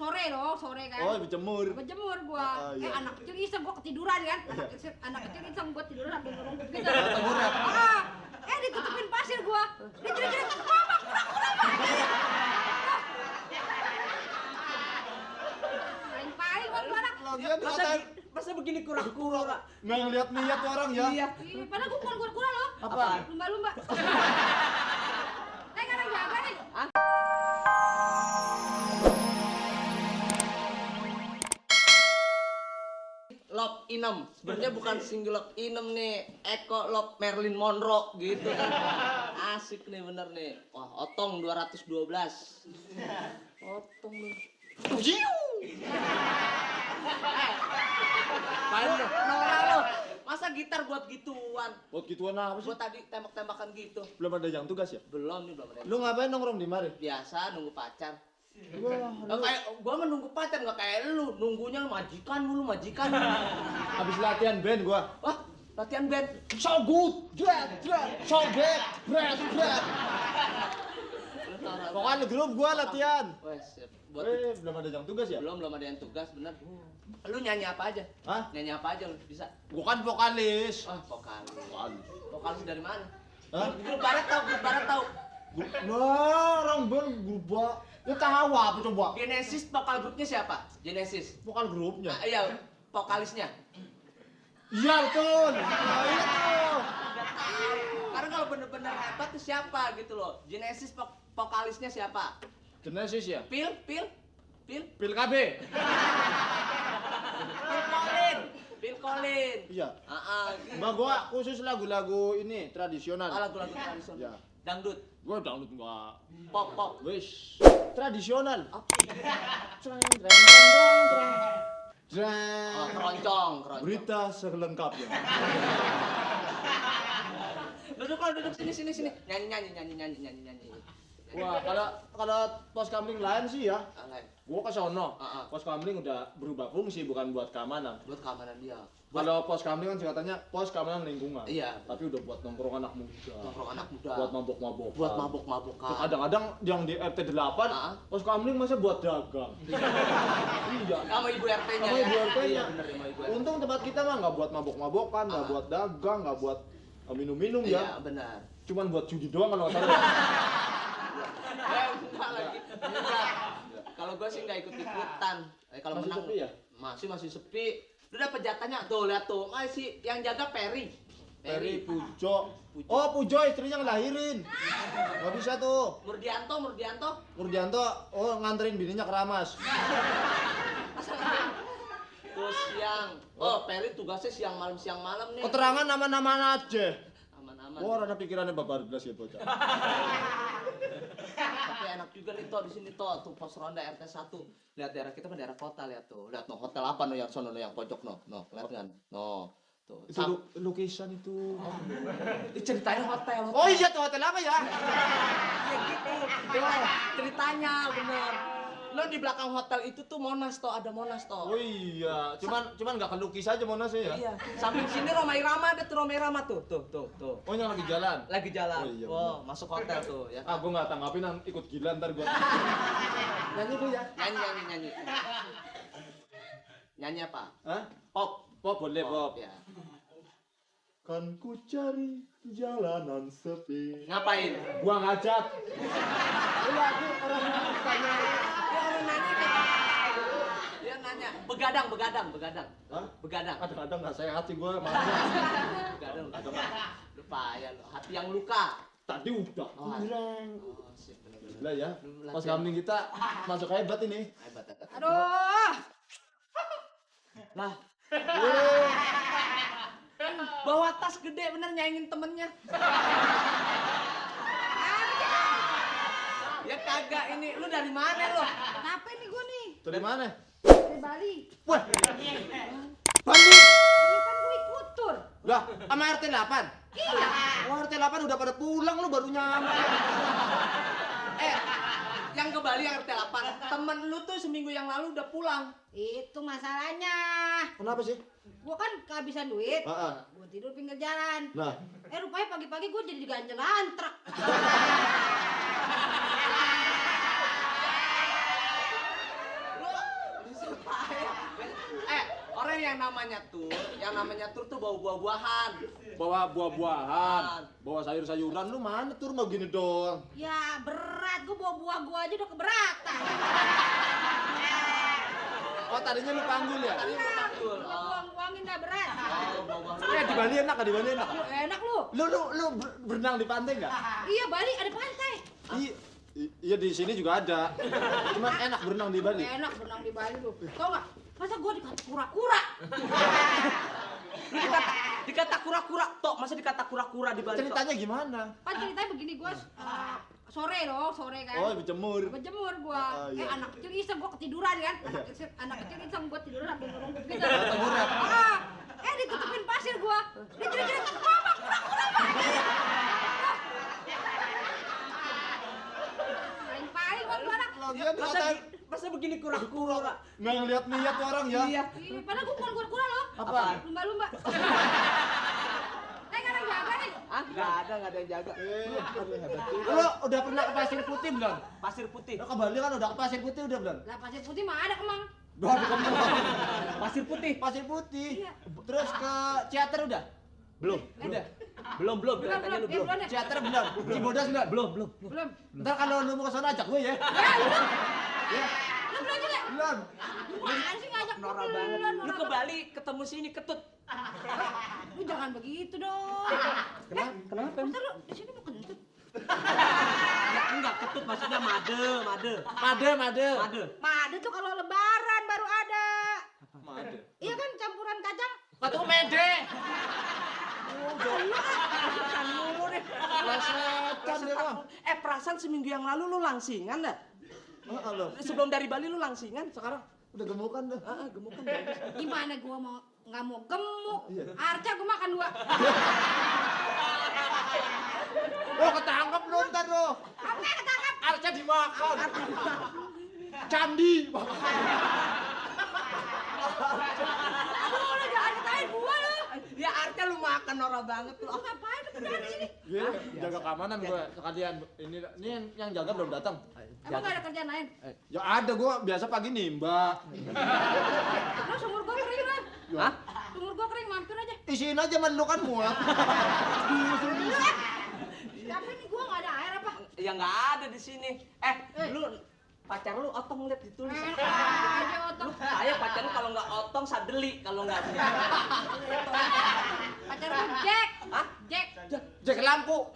sore kan. Oh, berjemur. Berjemur gua. Iya. Anak kecil iseng gua ketiduran kan. Anak kecil iseng gua tiduran sambil ngerungkut gitu. Tengkurap. Ditutupin pasir gua. Dia jerit-jerit ke bawah, kurang. Paling gua anak. Lagian dikatain Masa begini kurang-kurang? nggak ngeliat niat tuh orang ya. Iya. Padahal gua bukan kura-kura loh. Apa? Lumba-lumba. Kan jaga nih. Love Inem, sebenarnya bukan single Love Inem nih, Eko Love Marilyn Monroe gitu kan. Asik nih bener nih. Wah, otong 212. Otong lu. Apaan lu? Nora lu. Masa gitar buat gituan? Buat gituan apa sih? Buat tadi tembak-tembakan gitu. Belum ada yang tugas ya? Belum nih, belum ada. Lu ngapain nongkrong di mari? Biasa nunggu pacar. Wah, Nggak kayak gua mah nunggu pacar nggak kayak lu, nunggunya majikan mulu majikan. habis latihan band gua. Wah, latihan band. So good, so bad, bread. Pokoknya grup gua latihan. Wes, buat Belum ada yang tugas ya? belum ada yang tugas bener. Lu nyanyi apa aja? Hah? Nyanyi apa aja lu bisa? Gua kan vokalis. Ah, vokalis. Vokalis. Vokalis dari mana? Hah? Grup barat tahu. Nah, orang band grup ya tahu apa coba? Genesis vokal grupnya siapa? Genesis. Vokal grupnya. Iya, vokalisnya. Iya betul. Nah, iya tuh. Karena kalau bener-bener hebat tuh siapa gitu loh. Genesis vokalisnya siapa? Genesis ya? Phil. Pil KB. Phil Collins. Iya. Gitu. Mbak gua khusus lagu-lagu ini tradisional. Lagu-lagu tradisional. Ya. Dangdut. Gua dangdut enggak. Pop. Wis. Tradisional. Keroncong. Berita selengkapnya. Duduk sini. Nyanyi. Wah, kalau pos kamling lain sih ya. Lain. Gua ke sono. Ah. Pos kamling udah berubah fungsi bukan buat keamanan. Buat keamanan dia. Kalau pos kamling kan singkatannya pos keamanan lingkungan. Iya. Tapi udah buat nongkrong anak muda. Nongkrong anak muda. Buat mabok-mabok. Buat mabok-mabokan. Kadang-kadang yang di RT 8 pos kamling masa buat dagang. Iya. Sama ibu RT-nya. Sama ibu RT-nya. Iya, bener sama ibu RT. Untung tempat kita mah nggak buat mabok-mabokan, nggak buat dagang, nggak buat minum-minum Iya, ya. benar. Cuman buat judi doang kalau nggak salah. Enggak lagi. Enggak. Kalau gua sih enggak ikut-ikutan. Kalau Masih menang sepi ya? Masih sepi. Lu dapat jatahnya tuh, lihat tuh. Masih yang jaga Perry. Peri Pujo. Oh, Pujo istrinya ngelahirin. Nggak bisa tuh. Murdianto. Murdianto, oh nganterin bininya ke Ramas. Terus siang. Oh, Perry tugasnya siang malam nih. Keterangan nama-nama aja. Aman-aman. Wah, ada pikirannya babar belas ya bocah. Tapi enak juga nih toh di sini toh, tuh pos ronda RT 1. Lihat daerah kita kan daerah kota, lihat tuh. Lihat no hotel apa no yang sono no yang pojok no. No, lihat kan. No. Tuh. Itu lukisan itu. Diceritain hotel. Oh iya tuh hotel apa ya? Ya gitu. Tuh, ceritanya bener. Lo di belakang hotel itu tuh Monas toh, ada Monas toh. Oh iya, cuman nggak kelukis aja Monas ya. Iya. Samping sini Roma Irama, ada tuh Roma Irama tuh. Oh yang lagi jalan. Lagi jalan. Oh, iya, Wow, masuk hotel tuh ya. Ah, gua nggak tanggapin, ikut gila ntar gua. Nyanyi tuh ya. Nyanyi. Nyanyi apa? Hah? Pop. Pop boleh pop. Ya. Kan ku cari jalanan sepi. Ngapain? Gua ngajak. Lagi orang tanya. Dia nanya, begadang. Hah? Begadang. Kadang-kadang nggak sehat sih gua. Begadang. Lupa ya lo. Hati yang luka. Tadi udah. Oh, Kurang. Oh, sip. Gila ya. Pas kambing kita masuk hebat ini. Hebat. Aduh. Lah. Bawa tas gede bener nyaingin temennya. Ya kagak ini, lu dari mana lu? Kenapa nih gua nih? Dari mana? Dari Bali. Wah. Bali. Ini kan gua ikut tur. Lah, sama RT 8. Iya. Oh, RT 8 udah pada pulang lu baru nyampe. Yang ke Bali yang RT 8. Temen lu tuh seminggu yang lalu udah pulang. Itu masalahnya. Kenapa sih? Gua kan kehabisan duit. Heeh. Gua tidur pinggir jalan. Nah, Rupanya pagi-pagi gua jadi diganjelan truk. Lu Soalnya yang namanya tur tuh bawa buah-buahan. Bawa buah-buahan, bawa sayur-sayuran, lu mana tur mau gini doang? Ya berat, gua bawa buah gua aja udah keberatan. Oh tadinya lu panggul ya? Tadi Iya, betul. gua buang-buangin dah berat. Oh, bawa-buahan. Di Bali enak, di Bali enak. Lu enak lu. Lu berenang di pantai nggak? Iya, Bali ada pantai. Iya di sini juga ada. Cuman enak berenang di Bali. Enak berenang di Bali lu. Tau nggak? Masa gua dikata kura-kura? Dikata kura-kura, Tok, masa dikata kura-kura di Bali? Tok? Ceritanya gimana? Kan ceritanya begini, gua sore kan. Oh, berjemur. Berjemur gua. Oh, iya. Anak kecil iseng gua ketiduran kan. Anak kecil iseng gua tiduran sambil ngerungkut gitu. Tiduran. Ditutupin pasir gua. Dijerit-jerit, "Mama, kura-kura, Mama." Paling-paling gua anak. Lagian dikatain Masa begini kura-kura? nggak ngeliat tuh orang ya. Iya. Iya, padahal gua bukan kura-kura loh. Apa? Lumba-lumba. Nggak ada yang jaga nih. Ah, nggak ada yang jaga. Lu udah pernah ke Pasir Putih belum? Pasir putih. Lu ke Bali kan udah ke Pasir Putih udah belum? Lah pasir putih mah ada Kemang. Udah di Kemang. Pasir putih. Pasir Putih. Iya. Terus ke Ciater udah? Belum. Udah. Belum. Kelihatannya lu belum. Belum. Ciater belum? Cibodas belum? Belum. Belum. Ntar kalau lu mau ke sana ajak gue ya. Ya, lu belum juga. Belum. Apaan sih ngajak gua Norak belum, banget. Lu norak ke Bali ketemu sini ketut. Lu jangan begitu dong. Kenapa? Masa lu di sini mau kentut? Ya, enggak ketut maksudnya made. Made. Made tuh kalau lebaran baru ada. Made. Iya kan campuran kacang. Ketemu mede. Kan mulu deh. Lesetan dia mah. Perasaan seminggu yang lalu lu langsingan dah. Halo. Sebelum dari Bali lu langsingan, sekarang Udah gemukan dah. gemukan bagus. Gimana gua mau nggak mau gemuk? Iya. Arca gua makan 2. Oh ketangkep lu ntar lu. Apa yang ketangkap? Arca dimakan. Candi. Aduh, lu jangan katain gua lu. Ya Arca lu makan norak banget lu. Lu ngapain lu kerjaan di sini? Iya, jaga keamanan gue sekalian. Ini yang jaga belum datang. Emang nggak ada kerjaan lain? Ya ada gue biasa pagi nimba. Lu sumur gua kering lah. Hah? Sumur gua kering, mampir aja. Isiin aja man lu kan muat. Tapi ini gua nggak ada air apa? Ya nggak ada di sini. Lu pacar lu otong liat ditulis. Aja otak. Saya pacar lu kalau nggak otong sadeli kalau nggak dia. Pacar gua Jack. Hah? Jack. Jack lampu.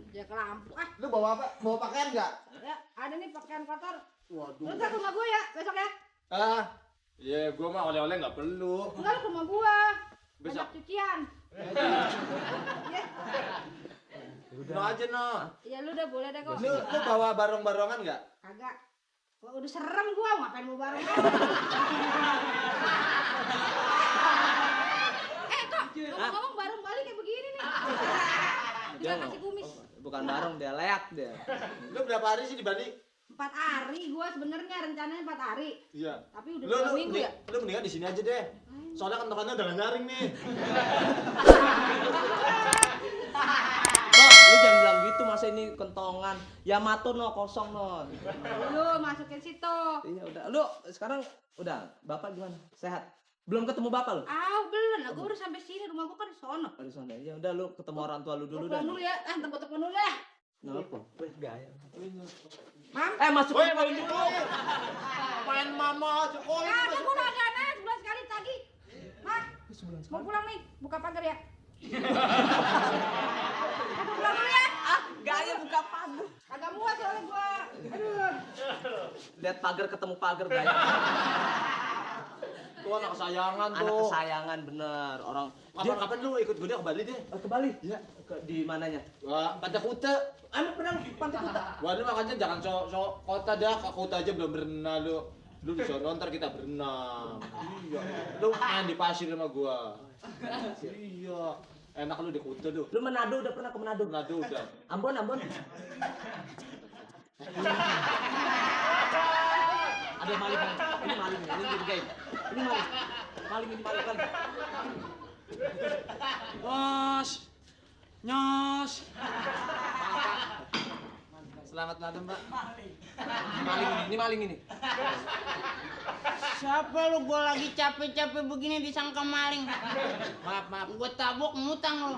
Jack lampu. Lu bawa apa? Bawa pakaian nggak? Ya, ada nih pakaian kotor. Waduh. Lu ntar ke rumah gua ya, besok ya. Iya, gue mah oleh-oleh nggak perlu. Enggak, lu ke rumah gua. Besok. Banyak cucian. Ya. No aja no. Ya lu udah boleh deh kok. Lu bawa barong-barongan nggak? Kagak. Gua udah serem gua, ngapain mau bareng. Kok ngomong bareng balik kayak begini nih. Dia kasih kumis. Bukan bareng dia leak dia. Lu berapa hari sih di Bali? 4 hari gua sebenarnya rencananya 4 hari. Iya. Tapi udah Lu 2 minggu ya. Lu mendingan di sini aja deh. Soalnya kentongannya udah nyaring nih. Lu jangan bilang gitu, masa ini kentongan. Yamato no kosong no. Lu masukin situ. Iya udah. Lu sekarang udah, Bapak gimana? Sehat? Belum ketemu Bapak lu? Belum lah, gua udah sampai sini, rumah gua kan di sono. Di sana. Ya udah lu ketemu orang tua lu dulu Gua dah. pulang dulu ya. Telepon dulu ya. Ngapa? Wih, gaya. Mam. Masuk Woi, poin main dulu. Main mama, Jokowi. Ada gua langganan 11 kali tadi. Mak, mau pulang nih, buka pagar ya. Aku pulang dulu ya. Gaya buka pagar. Agak muat soalnya gua. Aduh. Lihat pagar ketemu pagar gaya. Tuh anak kesayangan tuh. Anak kesayangan bener. Orang Kapan-kapan lu ikut gue ke Bali deh. ke Bali? Iya. Di mananya? Wah, Pantai Kuta. Emang pernah di Pantai Kuta? Wah, lu makanya jangan sok kota dah, ke kota aja belum berenang lu. Lu di sono ntar kita berenang. Iya. Lu main di pasir sama gua. Iya. Enak lu di Kuta tuh. Lu Manado udah pernah ke Manado? Manado udah. Ambon. Ada maling. Ini maling. Ini jadi game. Ini maling. Ini maling. Nyos. Selamat malam, Mbak. Ini maling ini. Siapa lu? Gue lagi capek-capek begini disangka maling. Maaf, gue tabok ngutang lu.